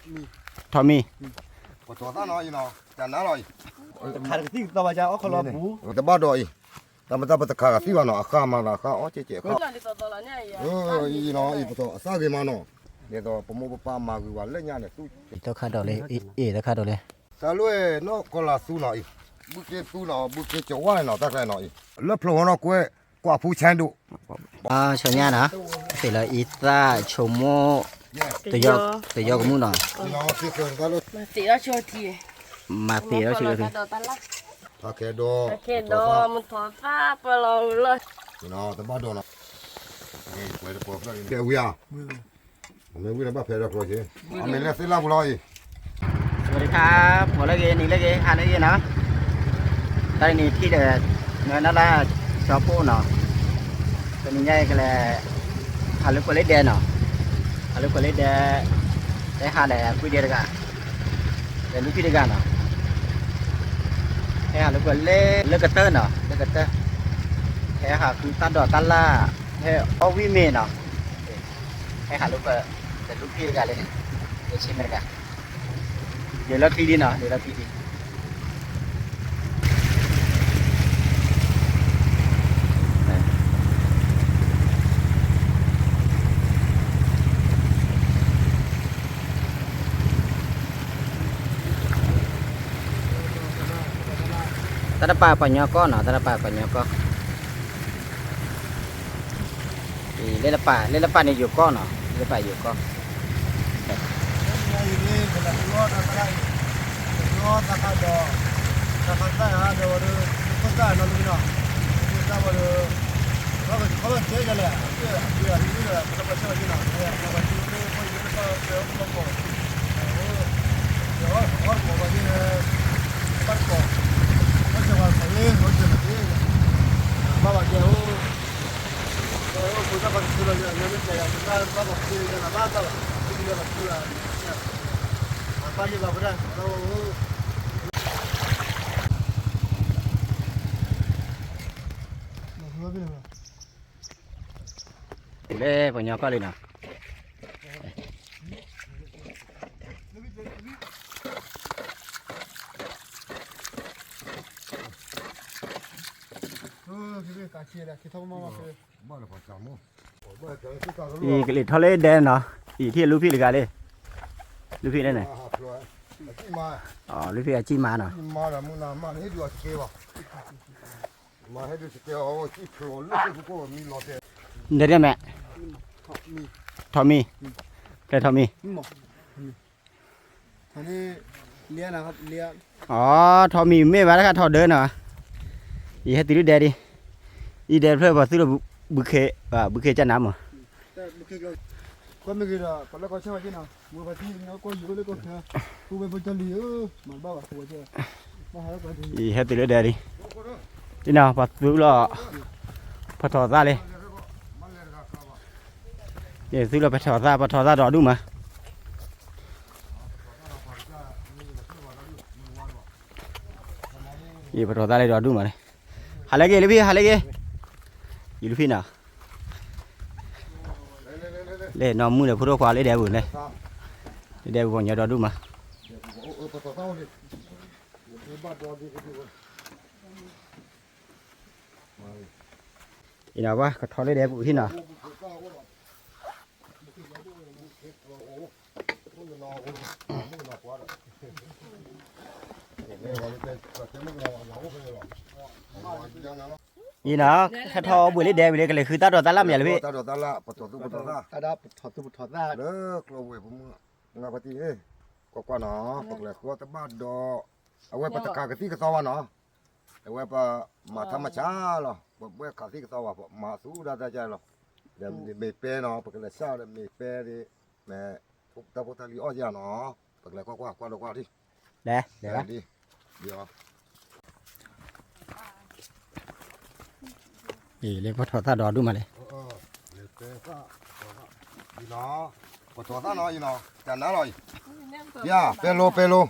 ထီးမံၤ, ပထီၣ်သၣ်နီၤအံၤနီၤ, တၢ်နါလီၤအံၤ, တခါတကသံၣ်ကသီဘၣ်ကၢ်အီၣ်ခီလီၤပူၤ, တဘၣ်ဒီးအံၤ, တၢ်မတၤပတခါကသံၣ်ဘၣ်နီၤ, အဃၢ်မၤသးဃၢ်အီၣ်ကဲကဲ, အံၤနီၤ အံၤပထီၣ်အသၣ်ဂ့ၤမးနီၤ, ဒ်သိးပမိၢ်ပပၢ်မၤဂ့ၤဝဲလၢညါန့ၣ်, တခါဒီးလၢ, အ့ၣ် တခါဒီးလၢ တၢ်လၢနီၢ်ကီၢ်လၢ်သူနီၤအံၤ, ဘုခ့သူနီၤ, ဘုခ့ကဝါနီၤ, တၢ်ကျဲနီၤအံၤ, လၢဖျိးဝဲနီၤကွဲ, ကွၢ်ဖူဆဲဒိၣ်, ဆီညါနီၤ, သ့ၣ်လီၤအံသၣ်ဆိကမိၣ်, တယီကမူၣ်နီၤ, မၤသ့ၣ်လီၤဆိကထံ, မၤသ့ၣ်လီၤဆိကထံ, ဖးခဲဒီး, ဖးခဲဒီး, မထီၣ်သၣ်ပၢလီၤလၢ, တဘၣ်ဒီးနီၤ, ဝံၤဧါ မ့ၢ်ဝံၤလၢဘၣ်ဖဲဒီးကျိက့ၤ, အမ့ၢ်လဲၤသ့လၢပူၤလီၤအံၤ, စဝၤဒံခါ, မ့ၢ်လၢဂ့ၤ နံၤလၢဂ့ၤ ဟါလၢဂ့ၤနီၤ, တၢ်နံၤထံၣ်ဒီး, နနလၢ, ကၠီပိၣ်နီၤ, တနံၤညါအံၤကလဲၤ, ဟးလၢကွဲးလၢဒဲနီၤ, ဟးလၢကွဲးလၢဒဲ, ဟဲဟးဒီးကွံဒဲတဂၤ, ဒီးလူဖံတဂၤနီၤ, ဟဲဟးလၢကွဲးလၢလၢကတၢၢ်နီၤ, လၢကတၢၢ်, ဟဲဟးဃုသၣ်ဒီးတၢ်လၢ်, ဟဲအီၣ်ဝံၣ်မ့ၤနီၤ, ဟဲဟးလၢကွဲး, ဒီးလူဖံတဂၤလၢ, ဆ့မဲာ်တဂၤ, ဒုးလီၤချံဒံနီၤ, ဒုးလီၤချံဒံ တၢ်တပာ်ပှၤကညီကီၢ်နီၤ, တၢ်တပာ်ပှၤကညီကီၢ်, လၢတပာ်, လၢတပာ်န့ၣ်ယိၤကီၢ်နီၤ, လၢတပာ်ယိၤကီၢ်, လၢပှၤကညီကီၢ်လံနီၤ, အံၤကလံၤထီၣ်လၢဒဲနီၤ, အံၤထံၣ်လူဖံတဂၤလံ, လူဖံန့ၣ်, လူဖံအစံၣ်မၤနီၤ, ဒဲဒဲမဲာ်, ထီးမံၤ, ဖဲထီးမံၤ, အီ ထီးမံၤမ့ၢ်ဘၣ်တခါထီးဒၢနီၤ, ယဟဲတုၤလၢဒဲဒံး, အံၤဒဲဖျၢၣ်ပှၤသူၣ်လီၤ, ဘုခ့, ဘုခ့ကနၣ်မး, ယဟဲတုၤလၢဒဲဒံး, အံၤနီၤ ပှၤသူၣ်လီၤ, ပထီၣ်သၣ်လံ, ယသူၣ်လီၤပထီၣ်သၣ်, ပထီၣ်သၣ်ဒီးဒူၣ်မး ယပထီၣ်သၣ်လၢဒီဒူၣ်မးန့ၣ်, ဟးလၢက့ၤလူဖံ ဟးလၢက့ၤ, ယလူဖံနီၤ, လၢနီၢ်မုၢ်ဒီးဖိဒိၣ်ခွါလၢဒဲပူၤန့ၣ်, လၢဒဲပူၤပှၤကညီဒီဒူၣ်မး, အံၤနီၤ ပှၤကထီၣ်လၢဒဲပူၤဟံၣ်နီၤ အံၤနီၤ ဟဲထီၣ်ဘှံးလၢဒဲဝံၤလၢကလဲၤဃုတၢ်ဒီးတၢ်လၢ်မးယၤလၢဖံ, တၢ်ဒီးတၢ်လၢ် ပထီၣ်သူၣ်ပထီၣ်သၣ် လၢကျိဝဲၢ်ပမုၢ် နၢ်ပတံၢ်, ကွၢ်ကွၢ်နီၤ ပကလဲၤဃုအီၣ်တဘၣ်ဒီး, အဝဲပတခးကသံၣ်ကသီဘၣ်နီၤ, အဝဲပမၤထါမဆါလီၤ, ပဘၣ်ခးသံၣ်ကသီဘၣ် ပမၤသူၣ်ဒၣ်တၢ်ကၢ်လီၤ, ဒီးမ့ၢ်ပဲနီၤ ပကလဲၤစၢ်ဒီးမ့ၢ်ပဲဒီး, မ့ၢ်တၢ်ဖိတၢ်လံၤအီၣ်ယၤနီၤ, ပကလဲၤကွၢ်ကွၢ်ကွၢ်ဒီကွၢ်ဒံး, လဲၤလဲၤ လၢပထီၣ်သၣ်ဒီဒူၣ်မးလံ, ပထီၣ်သၣ်နီၤအံၤနီၤ တၢ်နါလီၤအံၤ, ယၤ ပဲလိပဲလိ,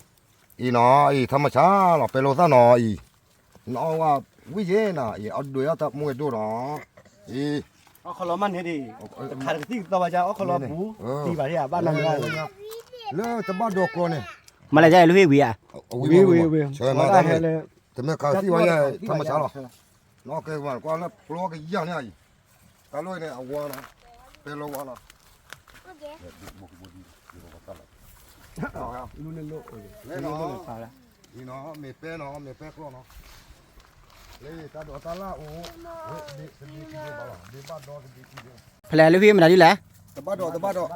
အံၤနီၤ အံၤ ထါမဆါလီၤ ပဲလိသၣ်နီၤအံၤ, နအီၣ်ဝဲဝံၣ်ယဲနီၤ အံၤ အီၣ်ဒိးအီၣ်တၢ်မူဝဲဒိၣ်နီၤ, အံၤ အီၣ်ခီလီၤမးန့ၣ်ဒံး, တခါတကသံၣ်ကသီဘၣ်ကၢ် အီၣ်ခီလီၤပူၤ, သံဘၣ်ဒံး အဘၣ်နီတဂၤ လၢတဘၣ်ဒီးကျီန့ၣ်, မၤလၢယဲလၢဟ့ၣ်ဝံၤဧါ, ဝံၤဝံၤဝံၤ, ဆၢမၤတၢ်လၢ, တမ့ၢ်ခးသံၣ်ဝဲယဲ ထမဆါလီၤ, နီၢ်ကဲကွၢ်လၢပျီကယၢ်န့ၣ်အံၤ, တၢ်လီၢ်အံၤန့ၣ် အဝါနီၤ, ပဲလီဝါနီၤ, လၢနီၤ, အံၤနီၤ မ့ၢ်ပဲနီၤ မ့ၢ်ပဲကျီနီၤ, လၢတၢ်ဒိးတၢ်လၢ်အိၣ်, ဝဲတဘ့ၣ်တဘ့ၣ်ဘၣ်လီၤ, ဘ့ၣ်ဘၣ်ဒီတဘ့ၣ်တဘ့ၣ် ဖဲလဲၣ်လၢဖဲမနုၤဒ်လဲၣ်, တဘၣ်ဒီးတဘၣ်ဒီး,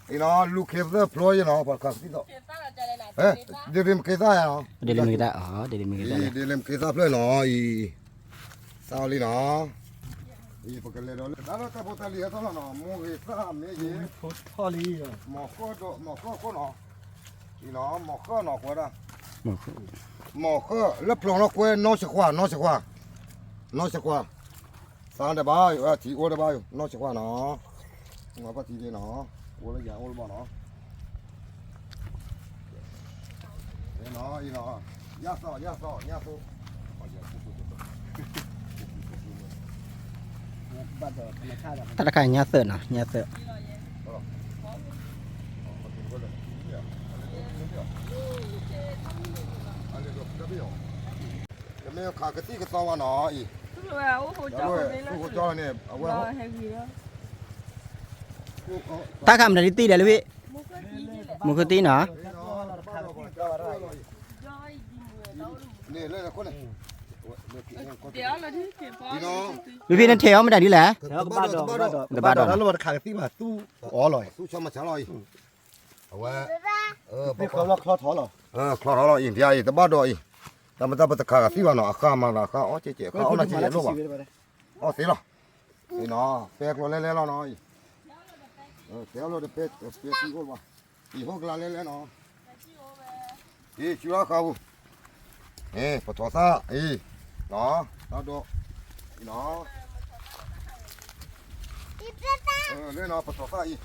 အံၤနီၤ လူၤခ့ပသၢဖျိယဲနီၤ ပှၤခးကသံၣ်သီး, ဒ်လံမ့ၢ်က့သၣ်ယဲနီၤ, ဒ်လံမ့ၢ်က့သၣ်, ဒ်လံမ့ၢ်က့သၣ်ဖျၢၣ်နီၤအံၤ, သၣ်အီၤလံနီၤ, အံၤပကလဲၤဒီးလၢ တၢ်လၢတၢ်ဖိတၢ်လံၤဟဲထီၣ်လီၤနီၤ မိၢ်ဂ့ၤသၣ်မ့ၢ်ဂ့ၤ, မီၤဃၢၣ်ဒီး မီၤဃၢၣ်ခိၣ်နီၤ, အံၤနီၤ မီၤဃၢၣ်နီၤကွဲဒၣ်, မီၤဃၢၣ်လၢပျီၤနီၣ်ကွဲ နီၢ်ဆခွါ နီၢ်ဆခွါ, နီၢ်ဆခွါ, သးဒဲးဘၣ်ယိၤ ထံအိၣ်ဒဲးဘၣ်ယိၤ နီၢ်ဆခွါနီၤ, ငါဖါတံၢ်လံနီၤ, အိၣ်လၢယၤအိၣ်လၢဘၣ်နီၤ, နီၤ, အံၤနီၤ, ညၣ်သီၣ် ညၣ်သီၣ် ညၣ်သိၣ်, တၢ်တခါညၣ်သၢၣ်နီၤ ညၣ်သၢၣ် တမ့ၢ်ခးကသံၣ်ကသီဘၣ်နီၤအံၤ, သူၣ်ကၠီန့ၣ် အဝဲ တၢ်ခးမတၤဒ်သံၣ်လဲၣ်လၢဝံၤ, မူခိၣ်သံၣ်နီၤ, န့ၣ်လၢန့ၣ်ခိၣ်န့ၣ်, မ့ၢ်ဖဲနထဲးအီၤမတၤဒ်လဲၣ်, တဘၣ်ဒီး တဘၣ်ဒီး တခးကသံၣ်ဘၣ်သူၣ်အီၤလီၤ, သူၣ်ဆီမဆါလီၤအံၤ, အဝဲ ချီထီၣ်လီၤ, ချီထီၣ်လီၤအံၤ ဖဲအံၤ တဘၣ်ဒီးအံၤ, တၢ်မတၤပတခးကသံၣ်ဘၣ်နီၤ အဃၢ်မၤသးဃၢ်အီၣ်ကဲကဲ ဃၢ်အီၣ်နီၤကဲကဲလိၣ်ဘၣ်, အီၣ်သ့လီၤ, အံၤနီၤ ပဲကျိၤလဲလဲလီၤနီၤအံၤ, တဲအီၤလီၤတပဲ ပဲသံအိၣ်ဘၣ်, အံၤဟီၣ်ကလါလဲလဲနီၤ, အံၤ ဆူအီၣ်ဃာ်ပူၤ, အံၤ ပထီၣ်သၣ်အံၤ, နီၤ, တၢ်ဒိး, အံၤနီၤ, လၢနီၤ ပထီၣ်သၣ်အံ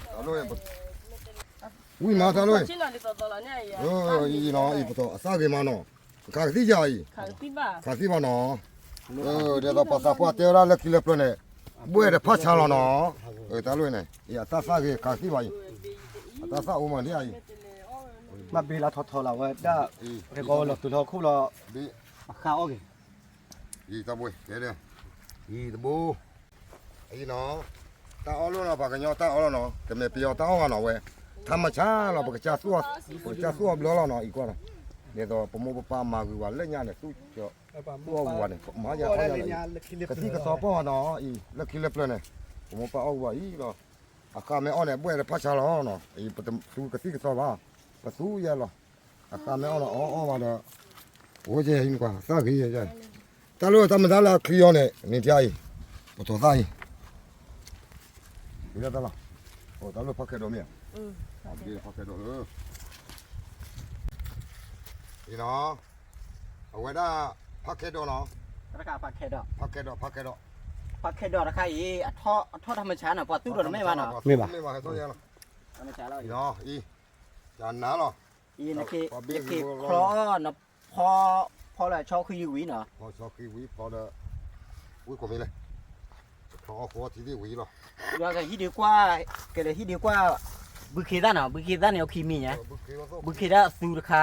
ၤ, တၢ်ဒိး ဝံၤမၤတၢ်လီၤ, အံၤနီၤ အံၤပထီၣ်အသၣ်ဂ့ၤမးနီၤ, ခးကသံၣ်ယၤအံၤ, ခးသံၣ်ဘၣ်နီၤ, ဒ်သိးပှၤသးပှၢ်တဲဝဲဒၣ်လၢခံလၢပျၢၤန့ၣ်, ဘှဲၣ်တဖၣ်ဆါလီၤနီၤ, တၢ်လီၤန့ၣ် အံၤအသၣ်သၣ်ဂ့ၤခးကသံၣ်ဘၣ်အံၤ, အသၣ်သၣ်အိၣ်မးဒ်အံၤ, ဘၣ်ဘ့လီၤထီၣ်ထီၣ်လီၤဝဲဒၣ်, ကီဝဲလီၤတုၤလီၤခိၣ်လီၤ, အဃၢ်အီၣ်ဂ့ၤ, အံၤတဘိ, အံၤတဘိ, အံၤနီၤ, တၢ်အီၣ်လီၤနီၤ ပှၤကညီတၢ်အီၣ်လီၤနီၤ တမ့ၢ်ပယီၤတၢ်အီၣ်ဘၣ်နီၤဝဲ, ထမဆါလီၤ ပကစၢ်သူၣ်အီၤဘျီလီၤနီၤ အံၤကွၢ်နီၤ, ဒ်သိးပမိၢ်ပပၢ်မၤဂ့ၤဝဲလၢညါန့ၣ် သူၣ်အီၣ်ဝဲန့ၣ် မၤယၤအီၣ်ယၤလီၤ, ကသံၣ်ကသီပီၢ်နီၤ အံၤ လၢခံလၢပျၢၤန့ၣ်, ပမိၢ်ပၢ်အီၣ်ဝဲအံၤလီၤ, အဃၢ်မ့ၢ်အီၣ်န့ၣ် ဘှဲၣ်တဖၣ်ဆါလီၤနီၤ အံၤပတသူကသံၣ်ကသီဘၣ်, ပသူယဲလီၤ, အဃၢ်မ့ၢ်အီၣ်လီၤအီၣ်အီၣ်ဘၣ်ဒီး, အိၣ်ကဲဟံးနကွၢ် သၣ်ဂ့ၤယဲ, တၢ်လၢတၢ်မတၤလၢအချံအီၤန့ၣ် န့ၣ်တၢ်အံၤ, ပထီၣ်သၣ်အံၤ, ဒ်တၢ်လီၤ, တၢ်လၢဖးခဲဒီးမ့ၢ်ဧါ, ဖးခဲဒီးလၢ, အံၤနီၤ, အဝဲဒၣ် ဖးခဲဒီးနီၤ, ဖးခဲဒီး ဖးခဲဒီး ဖးခဲဒီးတခါအံၤ အထီၣ်ထီၣ်ထမဆါနီၤ ပှၤသူၣ်ဒီးတမ့ၢ်ဘၣ်နီၤ, မ့ၢ်ဘၣ်, အံၤ, ယနၤလီၤ, အံၤနက့ၤချီအီၤ နဖီ, ဖီလၢဆီဃံဝံၤနီၤ, ဖီဆီဃံဝံၤဖီဒီး, ဝံၤကိးမံၤလဲၣ်, ဖီအီၣ်ဃိထံသ့ၣ်ဝံၤလီၤ, ယွၤကဟံးဒံးကွၢ်, ကလဲၤဟံးဒံးကွၢ်, ဘုခ့သၣ်နီၤ ဘုခ့သၣ်န့ၣ်အခံမံၤညါ, ဘုခ့သၣ်အသူတခါ,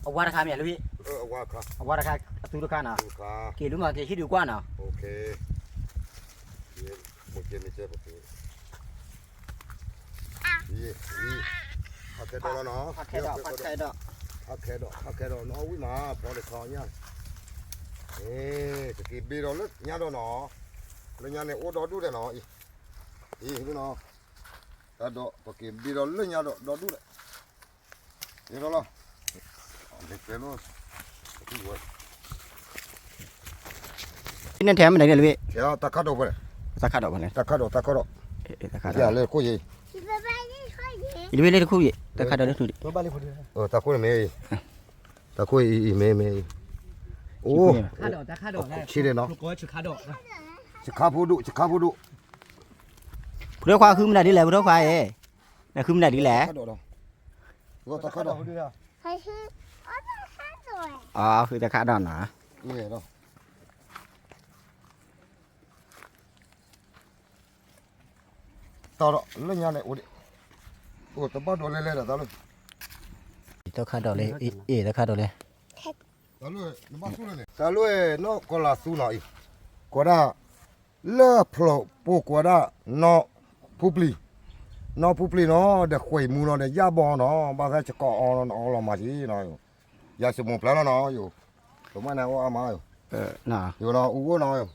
အဝါတခါမ့ၢ်လၢ, အဝါတခါအသူတခါနီၤ, က့ၤလူမၤက့ၤဟံးဒံးကွၢ်နီၤ, ဖးခဲဒီးလီၤနီၤ, ဖးခဲဒီး ဖးခဲဒီး, ဖးခဲဒီး ဖးခဲဒီးနီၤ ဝံၤမး ဖီဒီးခီညါ, ကက့ၤဘ့ဒီးလၢညါဒီးနီၤ, လၢညါန့ၣ်အိၣ်ဒီဒူၣ်ဒီးနီၤ, အံၤ, အံၤ, တၢ်ဒီး ပက့ၤဘ့ဒီးလၢညါဒီး ဒီဒူၣ်ဒီး ယဲဒီးလီၤ, နထဲမနုၤလဲၣ်, တၢ်ခးဒီးဖဲလဲၣ်, တၢ်ခးဒီးဖဲလဲၣ်, တၢ်ခးဒီး တၢ်ခးဒီး, တၢ်ခးဒီး လၢခိၣ်ယဲ, လၢတခိၣ်ယဲ, တၢ်ခးဒီးလၢ, တၢ်ခိၣ်န့ၣ်မ့ၢ်, တၢ်ခိၣ်အံၤမ့ၢ်မ့ၢ်အံၤ, အိၣ်, ဆ့လဲၣ်နီၤ, ဆခါဖိဒိၣ် ဆခါဖိဒိၣ်, ဖိဒိၣ်ခွါဃုမနုၤဒ်လဲၣ် ဖိဒိၣ်ခွါအံၤ, နဃုမနုၤဒ်လဲၣ်, တၢ်ခးဒီး, အဃုတၢ်ခးဒီးနီၤ, တီဒီး လၢညါန့ၣ်အိၣ်ဒံး, အိၣ်တဘၣ်ဒိးလဲလဲဒီးတၢ်လၢ တခါဒိးလဲ, အ့ၣ် တခါဒိးလဲ, တၢ်လၢနီၢ်ကီၢ်လၤသူနီၤအံၤ, ကိးဒၣ် လၢဖျိးပိာ်ကိးဒၣ် နီၢ်ဖူပျံၤ, နီၢ်ဖူပျံၤနီၤ ဒီးဃ့ၢ်မူနီၤ ဒီးယၣ်ဘီနီၤ ဘၣ်သၣ်ဆကီးအီၤနီၤ အီလီၤမၤက့ၤနီၤ, ယၤစမိၢ်ဖျါလီၤနီၤ, ယိၤ, ကမၣ်န့ၣ်အီၣ်အါမးယိၤ, ယိၤနီၤ အူဂိၣ်နီၤ,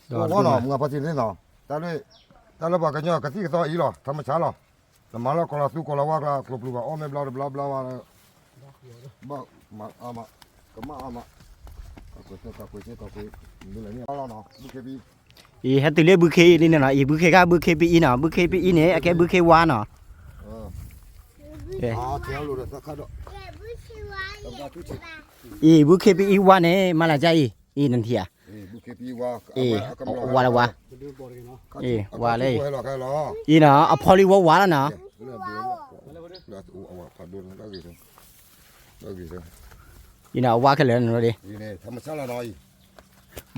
အူဂိၣ်နီၤ မုၢ်ဂၤဖါတံၢ်န့ၣ်နီၤ, တၢ်လၢပှၤကညီကသံၣ်ကသီအံၤလီၤ ထးမဆါလီၤ, နမၤလၢကီၢ်လၤသူကီၢ်လၤဝါကျါ ကျိၤပျူၤဘၣ်အီၣ်မ့ၢ်ဘျါတဘျါဘျါဝဲ ဘၣ်မၤအါမး, ကမၣ်အါမး, ကကွဲးကကွဲးကကွဲး, မ့ၢ်လၢန့ၣ်အီၣ်လီၤနီၤ ဘုခ့ပံ, အံၤ ဟဲတုၤလၢဘုခ့လံန့ၣ်နီၤ, အံၤ ဘုခ့ခါ ဘုခ့ပအံနီၤ, ဘုခ့ပအံန့ၣ် အကဲဘုခ့ဝါနီၤ, အံၤ ဘုခ့ပအံဝါန့ၣ် မၤလၢကါအံၤ, အံၤ နထံၣ်ဧါ, အံၤ ဝါလၢဝါ, အံၤ ဝါလၢအံၤ, အံၤနီၤ အဖီလံဝါဝါလီၤနီၤ, အံၤနီၤ အဝါခဲလၢာ်နီၤ,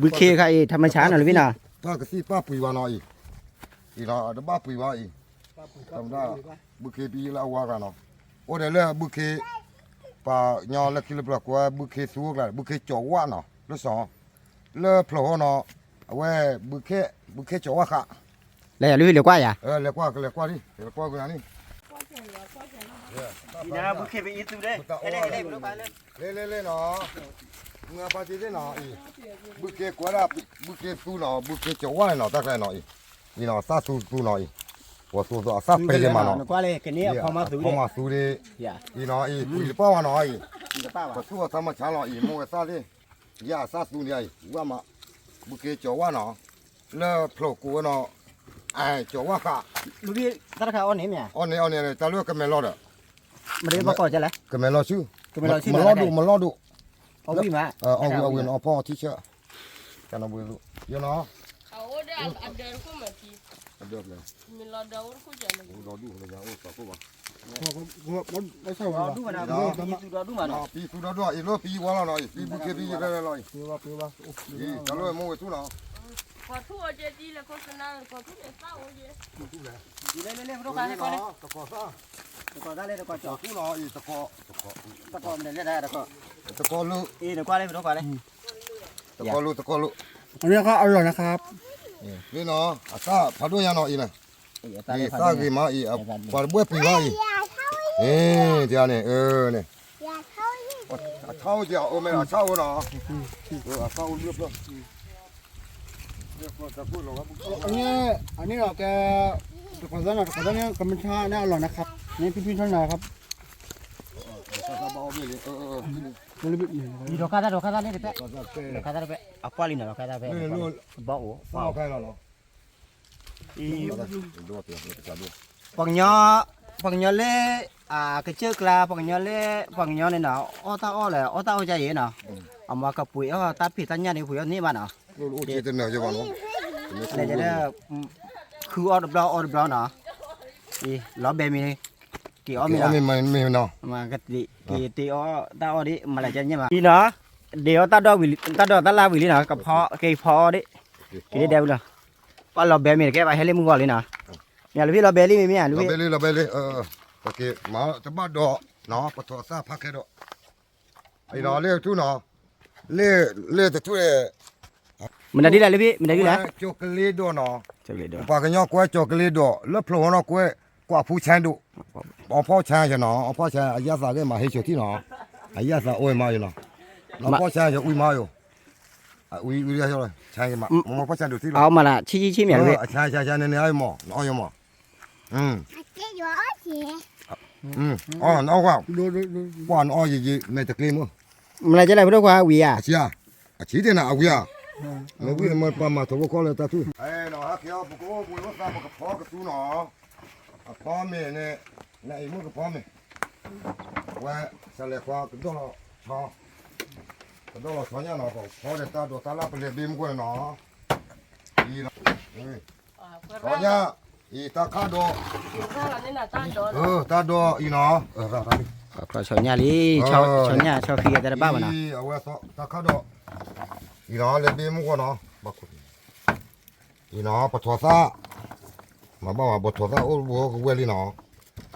ဘုခ့ခါအံၤ ထးမဆါနီၤလၢဘ့ၣ်နီၤ, ပှၤကသံၣ်ပၣ်ပှ့ၤဘၣ်နီၤအံၤ, အံၤနီၤ တဘၣ်ပှ့ၤဘၣ်အံၤ, ဘုခ့ပအံလၢအဝါဂၤနီၤ, အိၣ်ဒီးလၢဘုခ့, ပှၤကညီလၢခံလၢပျၢၤကိး ဘုခ့သူကျါ ဘုခ့ကၠီၤဝၣ်နီၤ လၢစီၤ လၢဖျိးဟီနီၤ, အဝဲ ဘုခ့ကၠီၤဝၣ်ဃး, လဲၤလဲၤကွၢ်ယၤ, လဲၤကွၢ် လဲၤကွၢ်လံ လဲၤကွၢ်ဂ့ၤန့ၣ်, ဘုခ့ပအံသူ, လဲၤလဲၤလဲၤနီၤ, မုၢ်ဂၤဖါတံၢ်သ့ၣ်နီၤအံၤ, ဘုခ့ကွဲးဒၣ် ဘုခ့သူနီၤ ဘုခ့ကၠီၤဝၣ်န့ၣ်နီၤ တၢ်ကျဲနီၤအံၤ, အံၤနီၤ သၣ်သူသူနီၤအံၤ, ပှၤသူသူအသၣ်ပဲာ်ဒံးမးနီၤ, အဖီမၤသူဒံး, အံၤနီၤအံၤ ပှၤတပၣ်ဝဲနီၤအံၤ, ပှၤသူၣ်အီၤထးမဆါနီၤအံၤ မိၢ်ဝဲသၣ်သ့ၣ်, ယသၣ်သူန့ၣ်အံၤ ဝၣ်မး, ဘုခ့ကၠီၤဝၣ်နီၤ, လၢဖျိးကိးဝဲနီၤ, အကၠီၤဝၣ်ဃး, အီၣ်န့ၣ်အီၣ်န့ၣ် တၢ်လၢကမဲာ်လီၤဒီး, ကမဲာ်လီၤဆူ, အဝံၣ်မး, အဝံၣ်အီၣ်ဖီအီထံဆၢ, ကနဘှ့, ယနီၤ အဒၢး, ပံသူဒီဒူၣ်, ပံသူဒီဒူၣ်အံၤလၢပံဝါလီၤနီၤအံၤ ပံဘုခ့ပံယဲၢ်လီၤအံၤ, တၢ်လၢမ့ၢ်ဝဲဆူနီၤ, တၢ်လၢ, တကီၢ်ဆူနီၤအံၤ တကီၢ်, တကီၢ်လၢ, တကီၢ်လၢ, တကီၢ်လၢ, အလီၢ်နခါ, လၢနီၤ အသၣ်ဖးဒိၣ်ညါနီၤအံၤန့ၣ်, အံၤသၣ်ဂ့ၤမးအံၤ, ပှၤတဘှဲပှံၤဘၣ်အံၤ, န့ၣ်, န့ၣ်, အဆၣ်အိၣ်ကဲအိၣ်မ့ၢ်အဆၣ်အိၣ်နီၤ, အသၣ်အိၣ်လၢပျၢၤ, အန့ၣ်ဒီးကဲ, တကီၢ်သၣ်နီၤ တကီၢ်သၣ်န့ၣ် ကမထါန့ၣ်အလီၢ်နခါ, န့ၣ်ဖံဖံထီၣ်နၤခါ, ဒီးခါသၣ်ဒီးခါသၣ်န့ၣ်တဖဲ, ဒီးခါသၣ်တဖဲ, အပှၢ်လံနီၤ ဒီးခါသၣ်ဖဲ, ဘီအိၣ်, ပှၤကညီ, ပှၤကညီလၢ, ကစၢၢ်ကျါ ပှၤကညီလၢ, ပှၤကညီန့ၣ်နီၤ အီၣ်တၢ်အီၣ်လၢ အီၣ်တၢ်အီၣ်ကါအံၤနီၤ, အမၤကပှ့ၤအီၣ်တၢ်ဖံးတၢ်ညၣ်န့ၣ် ပှ့ၤအီၣ်န့ၢ်ဘၣ်နီၤ, လဲၤလၢ, ခုအီၣ်တဘျီအီၣ်တဘျီနီၤ, လီၤဘဲမ့ၤ, က့ၤအီၣ်မ့ၤနီၤ, က့ၤတ့အီၣ်တၢ်အီၣ်ဒ် မၤလၢကဲညါမး, အံၤနီၤ, ဒ်အီၣ်တၢ်ဒိးဝံၤလံ, တၢ်ဒိးတၢ်လၢဝံၤလံနီၤ ကဖီ, က့ၤဖီအီၣ်ဒ်, က့ၤဒဲဝံၤလီၤ, ပှၤလီၤဘဲမ့ၤတကဲ ပှၤဟဲလၢမုၢ်ဂီၤလံနီၤ, မ့ၢ်လီၤဘဲလံမ့ၢ်မ့ၢ်, လီၤဘဲလံ လီၤဘဲလံ, ပက့ၤမၤတဘၣ်ဒီး, ပထီၣ်သၣ်ဖးခဲဒီး, အံၤနီၤလၢထူၣ်နီၤ, လၢ, လၢတထူၣ်, မနုၤဒ်လဲၣ်လၢဖံ, မနုၤဒ်လဲၣ်, ကၠီၤကလ့ဒိးနီၤ, ပှၤကညီကွဲးကၠီၤကလ့ဒိး လၢဖျိးဝဲနီၤကွဲး, ကွၢ်ဖူဆဲဒိး, အီၣ်ဖီဆဲယနီၤ အီၣ်ဖီဆဲအယၣ်သးဂ့ၤမး ဟ့ၣ်ဆိထံၣ်နီၤ, အယၣ်သးအိၣ်မးယနီၤ, လီၤဖီဆဲယအံၤမးယိၤ, အံၤ, ဆဲယမး မ့ၢ်ဖီဆဲဒိးထံၣ်လီၤ, အမးလၢဆံဆံဆံမ့ၢ်, ဆဲဆဲဆဲန့ၣ်န့ၣ်အံၤမး နအီၣ်ယမး အီၣ်နအီၣ်ကွၢ်, ကွၢ်နအီၣ်ယံာ်ယံာ် မဲာ်တကျ့မး, မနုၤလဲၣ် ပဒိၣ်ခွါဝံၤဧါ, အဆံတနၤအဝံၤဧါ, မ့ၢ်ဝံၤမ့ၢ်ပှၤမၤထီဘိခီလၢတၢ်ထူၣ်, ဟဲကဟဲပကအိၣ်ဘှံးအိၣ်သါ ပကဖီကသူနီၤ, အဖီမ့ၤန့ၣ်, နအံၤမုၣ်ကဖီမ့ၤ, ဝဲ, စလဲၤခွါကဒီၣ်လီၤ, ကဒီၣ်လီၤဆီညၣ်နီၤ ပကဖီဒီးတၢ်ဒိးတၢ်လၢပလဲၤဘ့မုၢ်ကွၢ်န့ၣ်နီၤ, အံၤ, ဆီညၣ်, အံၤတၢ်ခါဒိး, တၢ်ဒိးအံၤနီၤ, ဆီညၣ်လံ, ဆီညၣ်ဆီဃံအတၢ်တဘၣ်ဘၣ်နီၤ, အဝဲတၢ်ခါဒိး, အံၤနီၤ လဲၤဘ့မုၢ်ကွၢ်နီၤ, အံၤနီၤ ပထီၣ်သၣ်, မၤဘၣ်ဝဲ ပထီၣ်သၣ်အိၣ်ဘှီကဝဲၤလံနီၤ,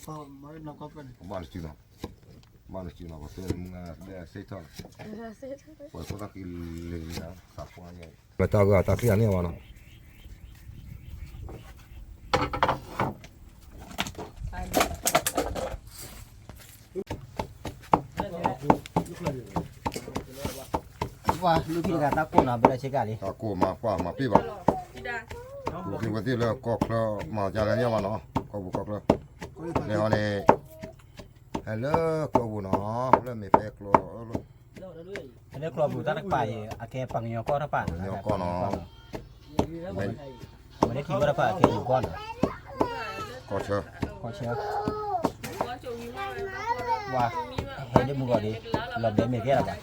ဘၣ်လၢစုနီၤ, ဘၣ်လၢစုနီၤ, ပှၤကဲမူဘဲစ့ထီၣ်, ပှၤဖိသၣ်ခံလံၤလံၤနီၤ, သးပှၢ်ယဲ, မ့ၢ်တၢ်ဂ့ၢ်အတၢ်ချံအန့ၣ်ဝဲနီၤ. ပှၤလူၤဖံတဂၤတၢ်ကိၢ်နီၤ ဘၣ်လၢဆ့ကၤလံ, တၢ်ကိၢ်မၤကွၢ်မၤပ့ၢ်ဘၣ်, လူၤဖံဝဲသ့ၣ်လၢကီၢ်ချၢ မၤကလဲၣ်ညါဘၣ်နီၤ, ကီၢ်ပူၤကီၢ်ချၢ, လဲၤဟီန့ၣ်, ဟဲလၢကျိပူၤနီၤ, လၢမ့ၢ်ဖဲကျိ ဖဲလၢကျိပူၤတၢ်တကပၤအံၤ အကဲပှၤကညီကီၢ်တကပၤ, ကညီကီၢ်နီၤ, မ့ၢ်လၢထံကီၢ်တကပၤ ကဲယိၤကီၢ်နီၤ, ကီၢ်ဆၢ, ကီၢ်ဆၢ, ပှၤ, ဟဲဒ်မုၢ်ဂီၤဒီး, လီၤဘဲမ့ၢ်ကဲလၢၤဘၣ် ယ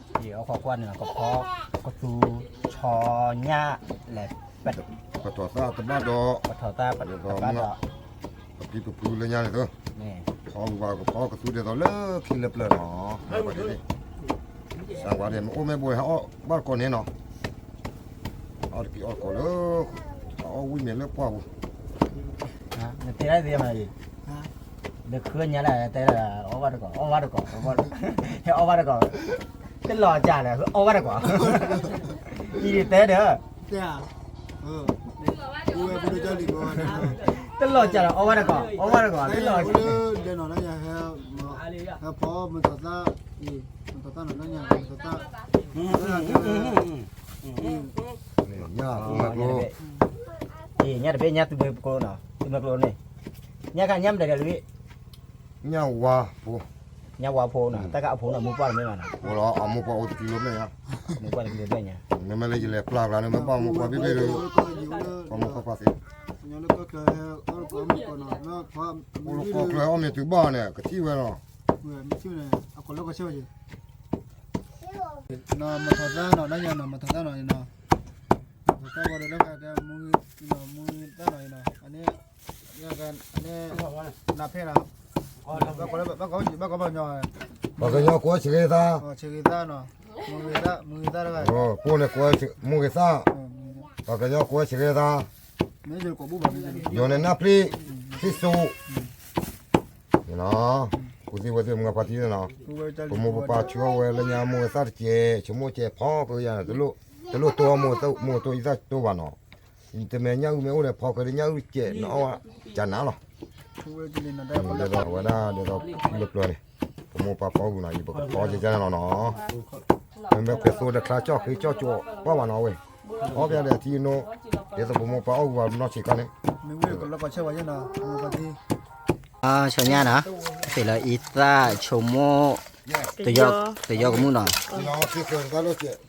အီၣ်ခိးကွၢ်န့ၣ်လီၤ, ကဖီ, ကသူ, ဆီညၣ်, လဲၤ, ပထီၣ်သၣ်တဘၣ်ဒီး, ပထီၣ်သၣ်တဘၣ်ဒီး, ပဖံပဖုလၢညါန့ၣ်သု, ဖီဝံၤပှၤကဖီကသူဒ်သိးလၢခံလၢပျၢၤနီၤ, စးကွၢ်ဒ်မ့ၢ်အိၣ်မ့ၢ်ဘိဟဲအီၣ်ဘၣ်တကိးန့ၣ်နီၤ, အီၣ်တက့ၤအီၣ်တကိးလၢ, အီၣ်ဝံၤမ့ၢ်လၢပှၢ်ပူၤ နတဲဒၣ်သ့မးအံၤ, နဃုညါလၢတဲလၢအီၣ်ဘၣ်တကိး အီၣ်ဘၣ်တကိး, ဟဲအီၣ်ဘၣ်တကိး, တလီၤစၢ်လၢအီၣ်ဘၣ်တကိး, အံၤတဲဒီး, တလီၤစၢ်လၢအီၣ်ဘၣ်တကိး အီၣ်ဘၣ်တကိး, တလီၤ, ဟဲဖီမတၤသၣ်, မတၤသၣ်နီၤ ညါ, ညါတဘ့ၣ်ညါသုးမုၢ်ကျိနီၤ သုးမုၢ်ကျိန့ၣ်, ညါခါညါမတၤဒ်လံ ညၣ်ဝါဖိ, ညၣ်ဝါဖိနီၤ တၢ်ကအဖိနီၤ မိၢ်ပှၢ်တမ့ၢ်ဘၣ်နီၤ, ဖိလီၤ အမိၢ်ပှၢ်အိၣ်တကံလိဘ့ၣ်ညါ, မိၢ်ပှၢ်တကံလိဘ့ၣ်ညါ, မ့မ့ၢ်လၢယလဲၤပျၢ်ကျါန့ၣ် မ့ၢ်ဘၣ်မိၢ်ပှၢ်ဘ့ၣ်ဘ့ၣ်ဒီး, ပှၤမိၢ်ပှၢ်သ့, အိၣ်လၢကီၢ်ချၢအီၣ်မ့ၤတုၤဘၣ်န့ၣ် ကထံၣ်ဝဲလီၤ, မထီၣ်သၣ်နီၤ နညါနီၤ မထီၣ်သၣ်နီၤ, မထီၣ်သၣ်ဝဲဒီးလၢကမူ, မူသၣ်နီၤ, အန့ၣ်, နဖဲနီၤ, ဘၣ်ကီဘၣ်ညီ, ပှၤကညီကိးဆံးဂ့ၤသၣ်, ဆံးဂ့ၤသၣ်နီၤ, မူဂ့ၤသၣ်, မူဂ့ၤသၣ်တဂၤ, ပှၤန့ၣ်ကိးမူဂ့ၤသၣ်, ပှၤကညီကိးဆံးဂ့ၤသၣ်, ယိၤန့ၣ်နၢ်ပျံၤ သ့ၣ်စိ နီၤ, ပူၤသ့ၣ်ဝဲသ့ၣ်မုၢ်ဂၤဖါတံၢ်နီၤ, ပမိၢ်ပပၢ်ဆူအဝဲလၢညါမိၢ်ဝဲသၣ်တကဲး ဆိကမိၣ်ကဲးဖီကယၤန့ၣ် တလိၣ်တိၢ်မိၢ်တိၢ်ယသၣ်တိၢ်ဘၣ်နီၤ, ယတမဲာ်ညၣ်အုၣ်မ့ၢ်အိၣ်ဒီးဖီကဲးလၢညၣ်အုၣ်တကဲး နအီၣ်ကနၤလီၤ, ဒ်သိးအဝဲဒၣ်ဒ်သိးလၢပျၢၤန့ၣ် ပမိၢ်ပပၢ်ဖီအုၣ်နီၤ ယပကဖီကဲကနၤလီၤနီၤ. မ့မ့ၢ်ကွဲးသိဒီးချါကၠီၣ်ဃ့ကၠီၣ်ကၠီၣ်ကွၢ်ဘၣ်နီၤဝဲ, အီၣ်ပျဲဒီးထံနိ, ဒ်သိးပမိၢ်ပၢ်အီၣ်ဂူာ်ဘၣ်နီၢ်ဆံးခါန့ၣ်, မ့ၢ်ဝံၤကလီကီဆဲဝါယဲနီၤ, ဆီညါနီၤ, သ့ၣ်လၢအံသၣ်ဆိကမိၣ်, တယီကမုၣ်နီၤ, လဲၣ်, ဆီ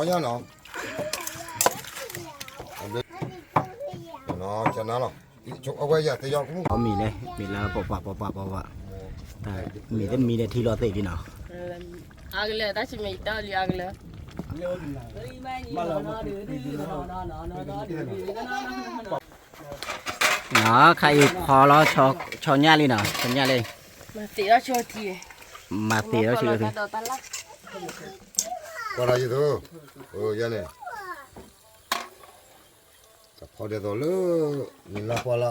ညါနီၤ, အဝဲယၤတယီကမုၣ်, အမံၤလဲၣ် မံၤလၢပပာ်ပပာ်ပပာ်, မံၤတမံၤဒီးထံလီၤသ့ၣ်လံနီၤ. အါကလၢာ် တၢ်ဆံမဲာ်ယတၢ်လံအါကလၢာ်, နီၤ ခါအံၤဖီလီၤ ဆီညၣ်လံနီၤ ဆီညၣ်လံ, မၤသ့ၣ်ထီၣ်ဆံး, ကွၢ်လၢယသိး, ယဲန့ၣ် တဖီဒဲးသိးလၢ နံၤလါပှၢ်လၢ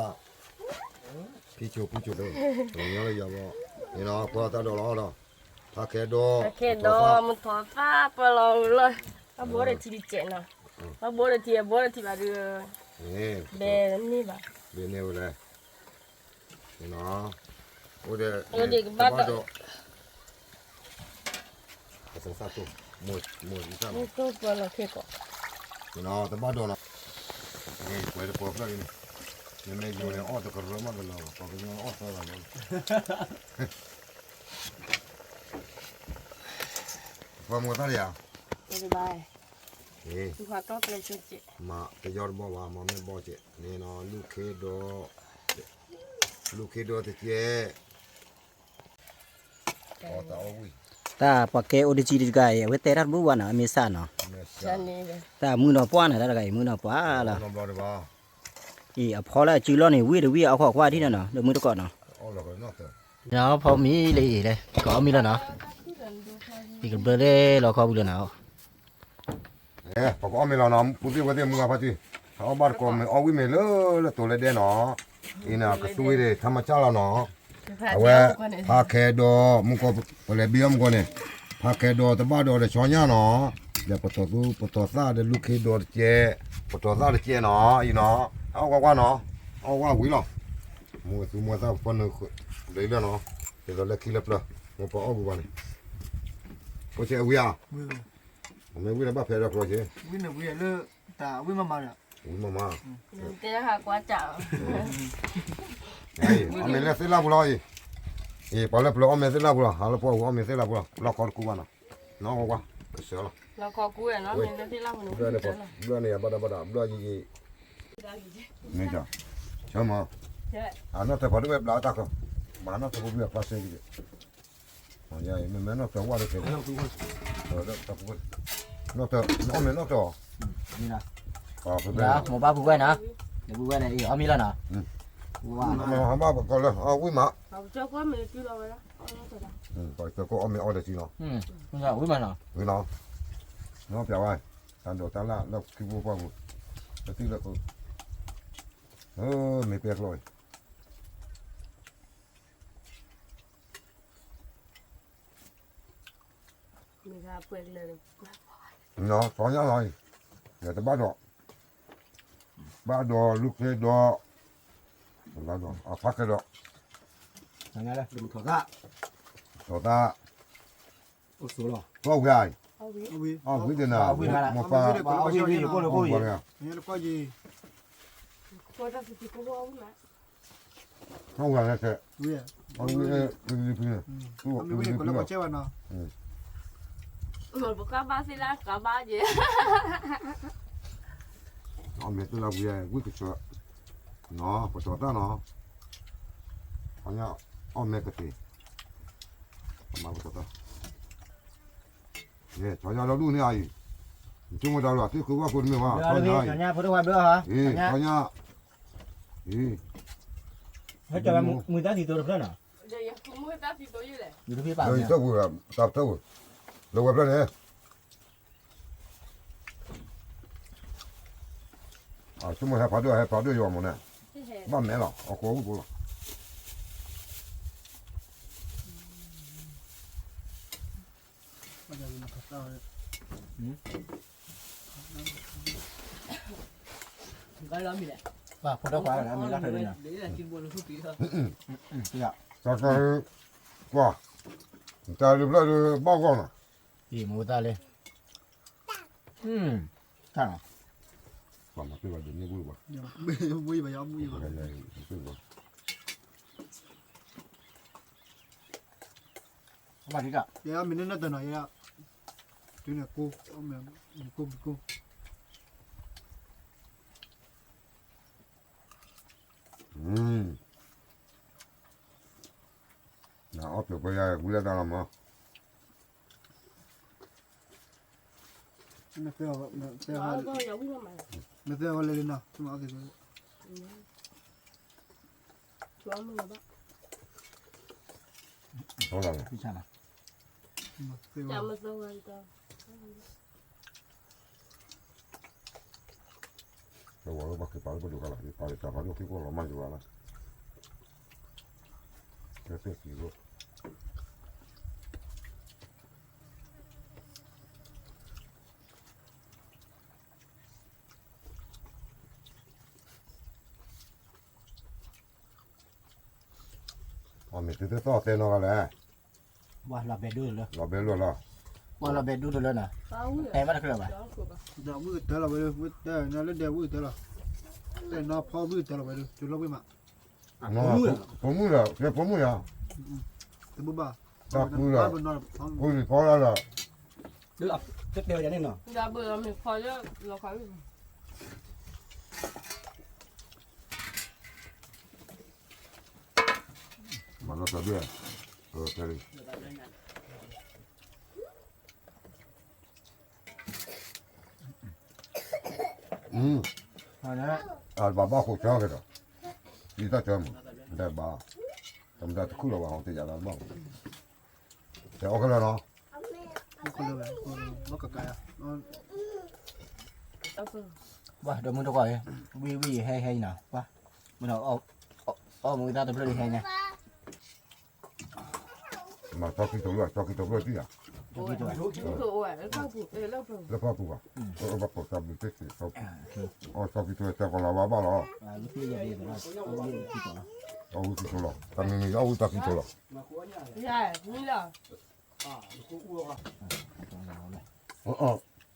ဖံဆိဖုဆိဒီး ကညီလၢယၤဘီ, န့ၣ်နီၤ ကွၢ်တၢ်ဒိးလီၤဒီး ဖးခဲဒီး ခဲဒီး မုၢ်ထီၣ်သၣ်ပၢလီၤလၢ ဘၣ်ဘိဒီးထံတကဲးနီၤ, ဘၣ်ဘိဒီးထံ အဘိဒီးထံဘၣ်ဒီး ဘဲန့ၢ်ဘၣ်, ဘဲန့ၢ်ဝဲလဲၣ်, အိၣ်ဒီး အိၣ်ဒီးကဘၣ်ဒီး ပသးတိၢ်, မိၢ်သး, မုၢ်တိၢ်ပၢလီၤခဲကိး, တဘၣ်ဒိးနီၤ, ပှဲၤတပှဲၤဖျၢၣ်လံန့ၣ်, မ့မ့ၢ်ယိၤန့ၣ် အီၣ်တကရၢမးတလီၤဘၣ်, ပှၤကညီအီၣ်သၢဂၤလီၤ, ပှၤမိၢ်သးလံဧါ, မၤတယီတဘီဘၣ် မၤမ့ၢ်ဘီကဲး, န့ၣ်နီၤ လူၢ်ခ့ဒီး, လူၢ်ခ့ဒီးတကဲး တၢ်ပှၤကဲအိၣ်တကံတဂၤအံၤ အဝဲတဲတၢ်တဘူၣ်ဘၣ်နီၤ အမ့ၢ်စၢ်နီၤ, တၢ်မုၢ်နီၤပှၢ်နီၤ တၢ်တဂၤအံၤမုၢ်နီၤပှၢ်လီၤ, အံၤအဖီလၢအစုလီၢ်န့ၣ် ဝံၣ်တဝံၣ်အီၣ်ခိးကွၢ်ထံၣ်နီၤနီၤ လၢမုၢ်တကိးနီၤ, နီၤဖီမံၤလၢအံၤလဲၣ် ကအီၣ်မ့ၤလီၤနီၤ, အံၤကဘျၢလၢလီၤခီပူၤလီၤနီၤ ပကအီၣ်မ့ၤလီၤနီၤ ပူၤသ့ၣ်ဝဲသ့ၣ်မုၢ်ဂၤဖါတံၢ်, အီၣ်ဘၣ်တကိးမ့ၤ အီၣ်ဝံၣ်မ့ၤလၢလၢတိၤလၢဒဲနီၤ, အံၤန့ၣ် ကသူဝံၤဒၣ် ထါမၤစၢ်လီၤနီၤ, အဝဲ ဖးခဲဒီး မုၢ်ကီၢ် ပလဲၤဘံအီၣ်မုၢ်ကီၢ်န့ၣ်, ဖးခဲဒီးတဘၣ်ဒီးဒီးဆီညၣ်နီၤ, ဒီးပတီၢ်သူ ပတီၢ်သၣ်ဒီးလူၢ်ခ့ဒီးတကဲး, ပတီၢ်သၣ်တကဲးနီၤ အံၤနီၤ, အီၣ်ကွၢ်ကွၢ်နီၤ, အီၣ်ကွၢ်ဝံၤလီၤ, မုၢ်သူမုၢ်သၣ်ပဖီနုာ်လၢလီၤနီၤ, ဒ်သိးလၢခံလၢပျၢၤ မုၢ်ပှၢ်အီၣ်ဂူာ်ဘၣ်န့ၣ်, အိၣ်ဆဲးအဝံၤဧါ မ့ၢ်ဝံၣ်လၢဘၣ်ဖဲဒီးကျီက့ၤ, ဝံၣ်မးမး, အီၣ်မ့ၤလၢသ့ၣ်လၢပူၤလီၤအံၤ, အံၤ ပှၤလၢပျၢၤအီၣ်မ့ၤသ့ၣ်လၢပူၤလီၤ ဟးလၢပှၢ်ပူၤအီၣ်မ့ၤသ့ၣ်လၢပူၤလီၤ လီၢ်ခီတကူဘၣ်နီၤ, နီၣ်ဝဲကွၢ် ကစၢၤလီၤ, ဘျၢန့ၣ်ယၤဘၣ်ဒၣ်ဘၣ်ဒၣ် ဘျၢယံၤယံၤ, မ့ၢ်, ဆၢမး, အနီၣ်တၢၤပှၤတဝဲဘျါတၢ်ကီ, မၤနီၣ်တၢၤဖိဘျၢဖျါစ့ၢ်ကီး မ့မ့ၢ်နီၣ်တၢၤဝၣ်ဒီးကဲ, နီၣ်တၢၤ, နီၣ်တၢၤ, မိၢ်ဘၣ်ဖုဝဲနီၤ, ဖုဝဲန့ၣ် အီၣ်မ့ၤလီၤနီၤ, မ့ၢ်ဘၣ်ပကီလၢ အဝံၣ်မး, ပှၤကီအီၣ်မ့ၤအီၣ်ဒီးစံနီၤ, ဝံၣ်မးနီၤ, ဝံၣ်နီၤ, နီၣ်ပျးဝဲ, တၢ်ဒိးတၢ်လၢ်လၢခံဖိပှၢ်ပူၤ, ပသံလၢခိ, မ့ၢ်ပဲကျီၢ်အံၤ နီၣ်သီညါလီၤအံၤ, ယတဘၣ်ဒီး, ဘၣ်ဒီးလူၢ်ခ့ဒီး, အဖးခဲဒီး, ထီၣ်သၣ်, ထီၣ်ဝံၤဧါအံၤ, အီၣ်ဝံၤဒ်နၤ, မိၢ်ပၢ်, ထီၣ်ဝံၤလၢခဲ, အီၣ်ဝံၤ, ပကဘၣ်သ့ၣ်လၢကဘၣ်က့ၤ, အီၣ်မ့ၤသ့ၣ်လၢဝံၤ ဝံၣ်ကစၢၤ, နီၣ် ပတီၢ်သၣ်နီၣ်, အီၣ်မ့ၤကသ့, မၤပတီၢ်သၣ် ထီၣ်ညါဒီဒူၣ်န့ၣ်အံၤ, ဆိကမိၣ်တၢ်လီၤ သ့ၣ်ခိၣ်ဝၣ်ခိၣ်တမ့ၢ်ဘၣ်, ထီၣ်ညါအံၤ, ထီၣ်ညါ, အံၤ, မုၢ်သၣ်သံသိတဖျၢၣ်နီၤ, ယတဖျၢၣ်ပာ်, တၢ်ပတၢၢ်ဝဲ, လၢဝဲဖျၢၣ်န့ၣ်, အ ဆိကမိၣ်ဟဲဖးဒိၣ် ဟဲဖးဒိၣ်ယွၤမၢ်န့ၣ်, ဘၣ်မဲာ်လီၤ အဃိဝံၣ်ဖိလီၤ. တၢ်ကီ ကွၢ်, တၢ်ဒုးဖျၢၣ်ဒုးဘၣ်ဂီၢ်နီၤ, အံၤမူသၣ်လၢ, တၢ်နီၤ, ပှၤမၤပ့ၢ်ဘၣ်ဒုးန့ၢ်ဘူၣ်ဘၣ်, မူယဘၣ်ယမူယဘၣ်, မ့ၢ်နၢ်တၢ်နီၤယဲ, တုၤန့ၣ်ကိ, ကိ, ကိ, နအီၣ်ပျိၤပှဲၤယၤဝံၤလၢတၢ်လီၤမး, မ့ၢ်သ့ဝဲလဲၣ်လံနီၤ, မ့ၢ်အီၣ်သ့, တဝီလၢပှၤက့ၤပာ်လၢပဒိၣ်ခါလီၤ, ပာ်လၢတၢ်ဖးဒိၣ်ခံခိၣ်လီၤမၢ်ယိၤလီၤ, ကဲသ့ၣ်ကံၤလိၣ် အမ့ၢ်သုသ့ၣ်သီၣ်သဲနီၢ်ဂၤလဲၣ်, ပှၤလီၤဘဲဒိၣ်လၢ, လီၤဘဲလိာ်လီၤ, ပှၤလီၤဘဲဒိၣ်တလၢနီၤ, တဲဘၣ်တချုးဘၣ်, ဒဲဝံၣ်ကတၢၢ်လီၤဝဲဒၣ်, ဝံၣ်ကတၢၢ်, နလၢဒဲဝံၣ်ကတၢၢ်လီၤ, တဲနီၢ်ဖီဝံၣ်ကတၢၢ်လီၤဝဲဒၣ်, တုၤလီၤဝံၣ်မး, ဖိမုၣ်လီၤ, ကဲဖိမုၣ်ယၤ, တၢ်ပူလီၤ, ဖိလံၤဖီလီၤလီၤ, တတဲဝဲဒၣ်န့ၣ်နီၤ, မၤလီၤတဘ့ၣ်, ဖဲလံ, အဘၣ်ဘၣ်ဃိးကၢကဒီး, ယတၢ်ကၢမး, ဒဲးဘၣ်, တမ့ၢ်တၢ်တခုၣ်လီၤဘၣ် ဟီတယာ်လၢဘၣ်, တဲအီၣ်ခဲလၢာ်နီၤ, ဘၣ်ကကါယၤ, ပှၤဒီမုၢ်တကွၢ်, ဝံၤဝံၤဟဲဟဲအံၤနီၤ, ပှၤ, မ့ၢ်ဒီး, အီၣ်မူဝံသးတဖျၢၣ်လံဟဲန့ၣ် မၤစီခံကထိလၢ စီခံကထိဖျၢၣ်တံၢ်ဧါ, လၢဖီပူၤဘၣ်, အဘၣ်ပိာ်တၢ်ဘျုးတ့ၢ်သ့ၣ်, အီၣ်စီခံကထိတၢ်ကီလီၤဘၣ်ဘၣ်လီၤ, အီၣ်ဝံသးခံကထိလီၤ, တၢ်မံၤမံၤအီၣ်ဝံသးခံကထိလီၤ,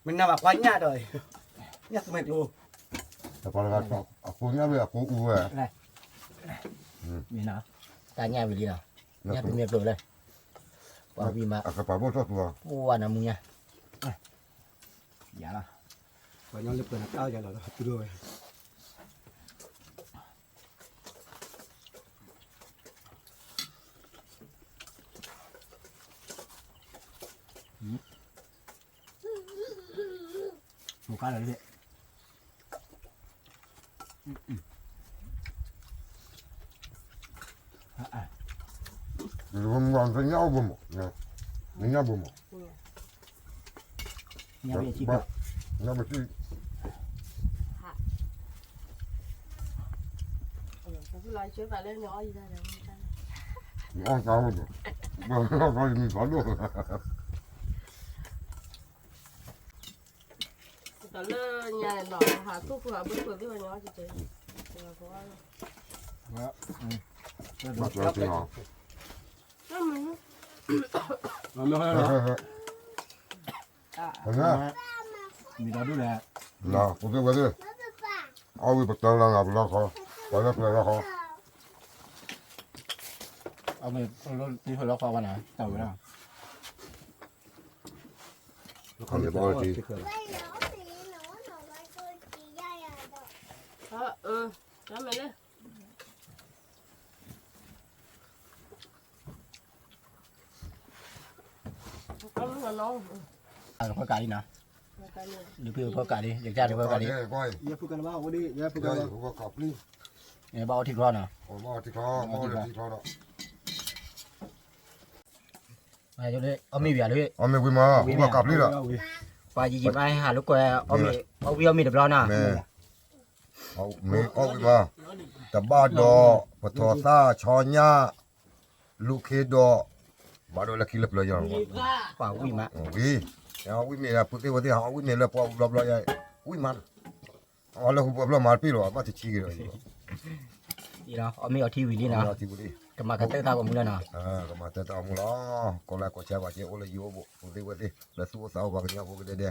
မ့ၢ်နၤဘၣ်ပှၤညၣ်ဒီး, ညၣ်သူမဲာ်ကျိ, တပှၤတဂၤ, အဃိညၣ်ဝဲအဃိအူဝဲ, မ့ၢ်နီၤ, တၢ်ညၣ်ဝံၤလံနီၤ, ညၣ်သူမဲာ်ကျိလဲၣ်, ပှၤဝံၤမး, အကပာ်ဘိၣ်ထီၣ်သူ, ပှၤနမူညါ, ယၤလီၤ, ပှၤညီလၢပှၤနတၢ်ယၤလီၤ သူဒိၣ်ဝဲ မူကါလီၤလံ, ညၣ်ဘိမး, ညၣ်ဘိ, ညၣ်ဘိ, အီၣ်ကါဝဲဒီး, ဘၣ်အီၣ်ကါယမံၤဖးဒိၣ် တလၢညါနီၤ ဟးသူၣ်ဖှံဘၣ်ဖှံသ့ၣ်ညါအီၣ်ကကဲ, ဘၣ်ကဲသ့ၣ်နီၤ, မံၤဒီဒူၣ်လဲၣ်, ပကဝဲသ့ၣ်, အီၣ်ဝံၤပတၢ်လၢ်လၢပလီၢ်ခီ, ပှၤလၢပျဲလီၢ်ခီ, အမ့ၢ်လီၢ်တံၢ်ဖဲလီၢ်ခီဘၣ်န့ၣ် တၢ်ဝဲဒၣ် ခီန့ၣ်ဘၣ်အီၣ်တံၢ်, တၢ်မ့ၢ်လၢ အဖီကးလံနီၤ, ဒုးဖုဖီကးလံ, ယကစၢ်ဒုးဖီကးလံ, ယဖုကးလံဘၣ်, ယဖုကးလံ, ဘၣ်အီထံချီနီၤ, ဘၣ်အီထံချီ, ဘၣ်အီထံချီ, အီၣ်မ့ၤဝံၤလံ, အီၣ်မ့ၤဝံၤမး, ဝံၤကးဖျိလီၤ, ပှၤယံာ်ယံာ်မးဟးလိာ်ကွဲ, အီၣ်ဝံၤအီၣ်မ့ၤတဘျီနီၤ, မ့ၢ် မ့ၢ်အီၣ်ဝံၣ်မး, တဘၣ်ဒီး ပထီၣ်သၣ်ဆီညၣ်, လူၤခ့ဒီး, ဘၣ်ဒီးလၢခံလၢပျၢၤယီၤ, ဝံၣ်, ဝံၣ်မ့ၢ် ပုၢ်သ့ၣ်ဝဲၢ်သ့ၣ် ဟးအီၣ်ဝံၣ်မ့ၢ်လၢပှၢ်ဘျီဘျီယါ, ဝံၣ်မး, အီၣ်လၢဟူပှဲၤဖျီၣ်မၤတပ့ၢ်လီၤ ဘၣ်တဆံဂ့ၤဒီး အီၣ်မ့ၢ်အီထံဝံၤလံနီၤ, ကမၤကတၢၢ်တၢ်ဂီၤမူလီၤနီၤ, ကမၤတၢၢ်တၢ်ဂီၤမူလီၤ, ကိးလၢကိးဆဲးပှၤက့ၤအိၣ်လၢယအိၣ်ဘူး ပုၢ်သ့ၣ်ဝဲၢ်သ့ၣ် လၢသူၣ်အိၣ်သးအိၣ်ပှၤကညီဖိကဒဲဒဲ,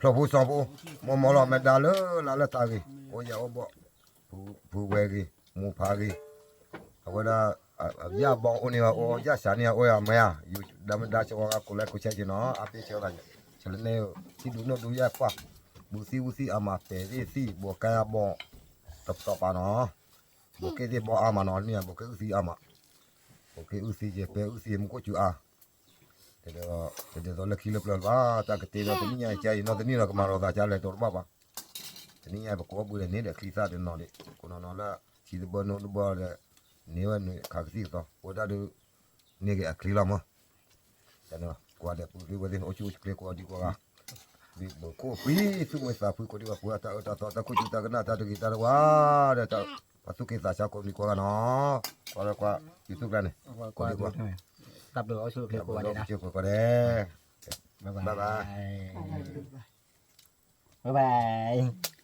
ဖျၢၣ်ဖိစီၤဖိ, မိၢ်မီၢ်လီၤမဲာ်ဒါလၢလၢ်လၢတၢ်ဂ့ၤ, အိၣ်ယၤအိၣ်ဘီၣ်, ဖုဝဲဂ့ၤ, မိၢ်ဖးဂ့ၤ, အဝဲဒၣ် ယၣ်ဘီအိၣ်န့ၢ်အအိၣ် ယၣ်စးန့ၢ်အအိၣ်ယၤမ့ၢ်ဧါ, ယဒါမဒါဆၢဝါဂၤကိးလၢကိးဆဲးက့ၤနီၤ အါပ့ဆၢသး, ဆၢလၢန့ၣ် ထံဒူနိၣ်ဒူယါကွၢ်, ဘူးသံဝူသံအါမး ပဲာ်သ့ၣ်သံ ဘိးကါယါဘီ, တပတီၢ်ပာ်နီၤ, ဘိးက့ၣ်သ့ၣ်ဘီအါမးနီၤ န့ၣ် ဘိးက့ၣ်အုၣ်သံအါမး, ဘိးက့ၣ်အုၣ်သံယဲ ပဲာ်အုၣ်သံမူခိၣ်စူၤအါ, တဒ်သိးလၢခံလၢပျၢၤလၢၤဘၣ် တၢ်ကတ့ဒီးတနံၣ်ညါအံၤ ကါအံၤနီၤ တနံၣ်ဒီးကမၤလီၤသးကါလဲၤတီၤတဘၣ်ဘၣ်, တနံၣ်ညါအံၤပကအိၣ်ဘှံးဒီးန့ၢ်ဒီးချံသၣ်တနီၤဒံး ကိးနီၤနီၤလၢ ထံတဘၢနိတဘၢဒီး န့ၢ်ဝဲနုာ်ခးကသံၣ်ကသီ အဝဲဒၣ်ဒုး န့ၢ်က့ၤအချံလီၤမး, ကွၢ်ဒီးပုၢ်သ့ၣ်ဝဲၢ်သ့ၣ်အိၣ်ဆူၣ်အိၣ်ချ့ကိးဒံးကိးဂၤ, ဘုခိၣ်ပှံၤသူၣ်မွေသးဖှံကိးဒံးကိးဂၤ ပှၤတၢ်အၢတၢ်သီတၢ်ခိၣ်ဆူၣ်တၢ်ကနၣ်တၢ်တဂ့ၤတၢ်တဝါဒီး ပှၤသူၣ်က့သးဆါကိးဒံးကိးဂၤနီၤ, ကွၢ်ဒီးကွၢ် ယူၤထူၣ်ကျါန့ၣ် ကိးဒံးကိးဂၤ, တၢ်ဘျုးအိၣ်ဆူၣ်အိၣ်ချ့ကိးဂၤဒဲးနီၤ, ဘၣ်ဘၣ်, ဘၣ်ဘၣ်.